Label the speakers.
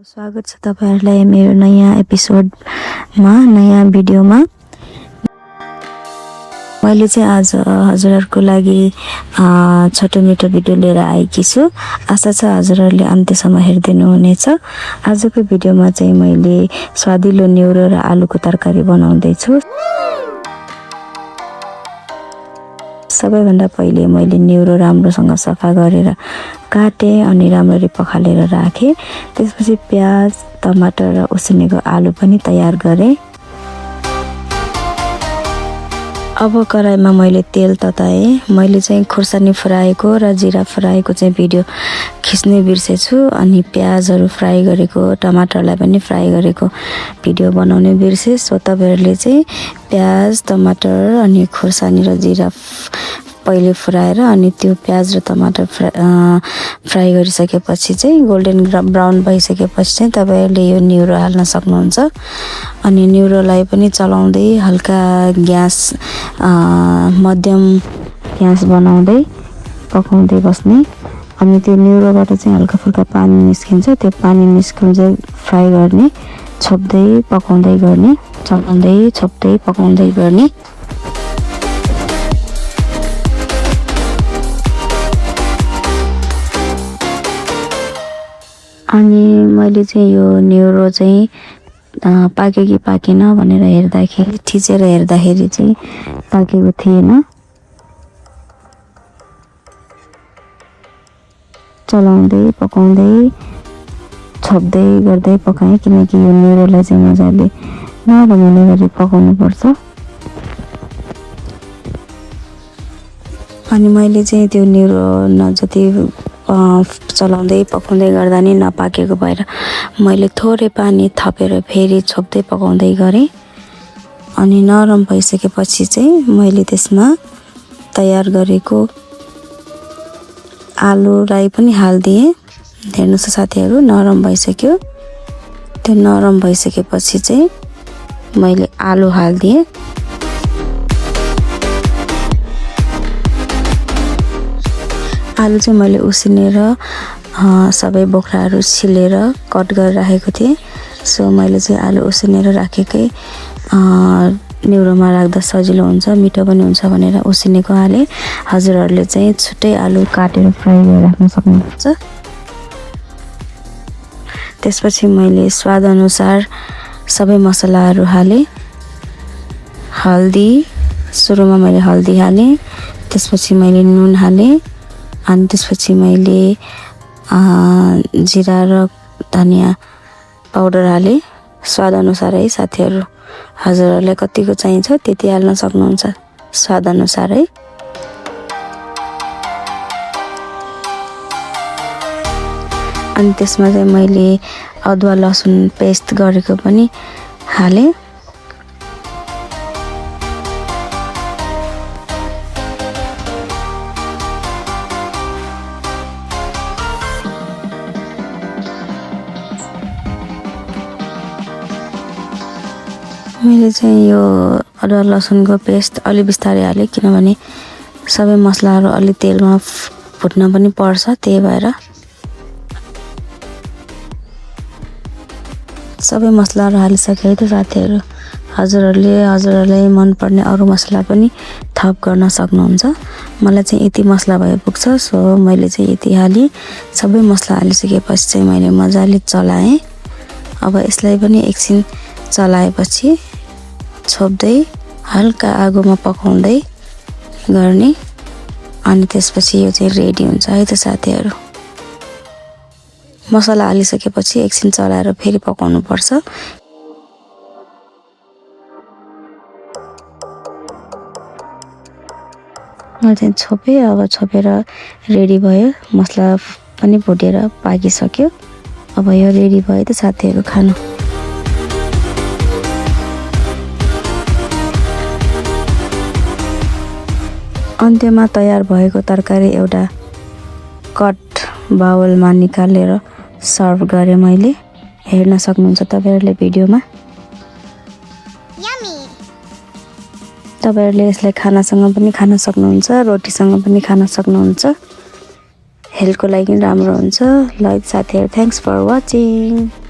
Speaker 1: स्वागत छ तपाईहरुलाई मेरो नयाँ एपिसोडमा नयाँ भिडियोमा। मैले चाहिँ आज हजुरहरुको लागि छोटो मिठो भिडियो लिएर आएकी छु। आशा छ हजुरहरुले अन्त्यसम्म हेर्दिनु हुनेछ। आजको भिडियोमा चाहिँ मैले स्वादिलो न्युरो र आलुको तरकारी बनाउँदै छु। सबैभन्दा पहिले मैले न्युरो राम्रोसँग सफा गरेर काटे अनि राम्ररी पखालेर राखे। त्यसपछि प्याज, टमाटर र उसिनेको आलु पनि तयार गरे। अब कराईमा मैले तेल तताए। मैले चाहिँ खुर्सानी फ्राईको र जिरा फ्राईको चाहिँ भिडियो खिच्नै बिर्सेछु अनि प्याजहरु फ्राई गरेको, टमाटरलाई पनि फ्राई गरेको भिडियो बनाउनै बिर्से। सो तपाईहरुले चाहिँ प्याज, टमाटर अनि खुर्सानी र जिरा पहिले फ्राएर अनि त्यो प्याज र टमाटर फ्राई गरिसकेपछि चाहिँ गोल्डन ब्राउन भइसकेपछि चाहिँ तपाईहरुले यो न्युरो हाल्न सक्नुहुन्छ। अनि न्युरोलाई पनि चलाउँदै हल्का ग्यास मध्यम ग्यास बनाउँदै पकाउँदै बस्ने। अनि त्यो न्युरोबाट चाहिँ हल्का फुल्का पानी निस्किन्छ। त्यो पानी निस्किँदै फ्राई गर्ने, छोप्दै पकाउँदै गर्ने, चलाउँदै छोप्दै पकाउँदै गर्ने। अनि मैले चाहिँ यो न्युरो चाहिँ पाक्यो कि पाकेन भनेर हेर्दाखेरि, थिचेर हेर्दाखेरि चाहिँ पाकेको थिएन। चलाउँदै पकाउँदै छोप्दै गर्दै पकाएँ किनकि यो न्युरोलाई चाहिँ मजाले नरमाउने गरी पकाउनु पर्छ। अनि मैले चाहिँ त्यो न्युरो जति चलाउँदै पकाउँदै गर्दा नि नपाकेको भएर मैले थोरै पानी थपेर फेरि छोप्दै पकाउँदै गरे। अनि नरम भइसकेपछि चाहिँ मैले त्यसमा तयार गरेको आलुलाई पनि हाल्दिए। हेर्नुस् साथीहरु, नरम भइसक्यो। त्यो नरम भइसकेपछि चाहिँ मैले आलु हाल्दिए। आलु चाहिँ मैले उसिनेर सबै बोक्राहरू छिलेर कट गरेर राखेको थिएँ। सो मैले चाहिँ आलु उसिनेर राखेकै न्युरोमा राख्दा सजिलो हुन्छ, मिठो पनि हुन्छ भनेर उसिनेको हाले। हजुरहरुले चाहिँ छुट्टै आलु काटेर फ्राई गरेर राख्न सक्नुहुन्छ। त्यसपछि मैले स्वाद अनुसार सबै मसलाहरू हाले। हल्दी, सुरुमा मैले हल्दी हाले, त्यसपछि मैले नुन हाले, अनि त्यसपछि मैले जिरा र धनिया पाउडर हाले। स्वाद अनुसार है साथीहरु, हजुरहरुलाई कतिको चाहिन्छ त्यति हाल्न सक्नुहुन्छ, स्वाद अनुसार है। अनि त्यसमा चाहिँ मैले अदुवा लसुन पेस्ट गरेको पनि हाले। मैले चाहिँ यो अदुवा लसुनको पेस्ट अलि बिस्तारै हालेँ किनभने सबै मसलाहरू अलि तेलमा फुट्न पनि पर्छ। त्यही भएर सबै मसलाहरू हालिसके त साथीहरु, हजुरहरुलाई मन पर्ने अरु मसला पनि थप गर्न सक्नुहुन्छ। मलाई चाहिँ यति मसला भए पुग्छ। सो मैले चाहिँ यति हाली। सबै मसला हालिसकेपछि चाहिँ मैले मजाले चलाएँ। अब यसलाई पनि एकछिन चलाएपछि छोप्दै हल्का आगोमा पकाउँदै गर्ने। अनि त्यसपछि यो चाहिँ रेडी हुन्छ है त साथीहरु। मसला हालिसकेपछि एकछिन चलाएर फेरि पकाउनु पर्छ। मैले चाहिँ छोपे। अब छोपेर रेडी भयो। मसला पनि भुटेर पाकिसक्यो। अब यो रेडी भयो त साथीहरु खानु। अन्त्यमा तयार भएको तरकारी एउटा कट बाउलमा निकालेर सर्भ गरे मैले। हेर्न सक्नुहुन्छ तपाईहरुले भिडियोमा। तपाईहरुले यसलाई खानासँग पनि खान सक्नुहुन्छ, रोटीसँग पनि खान सक्नुहुन्छ। हेल्थको लागि राम्रो हुन्छ। ल साथीहरु, थ्यांक्स फर वाचिङ।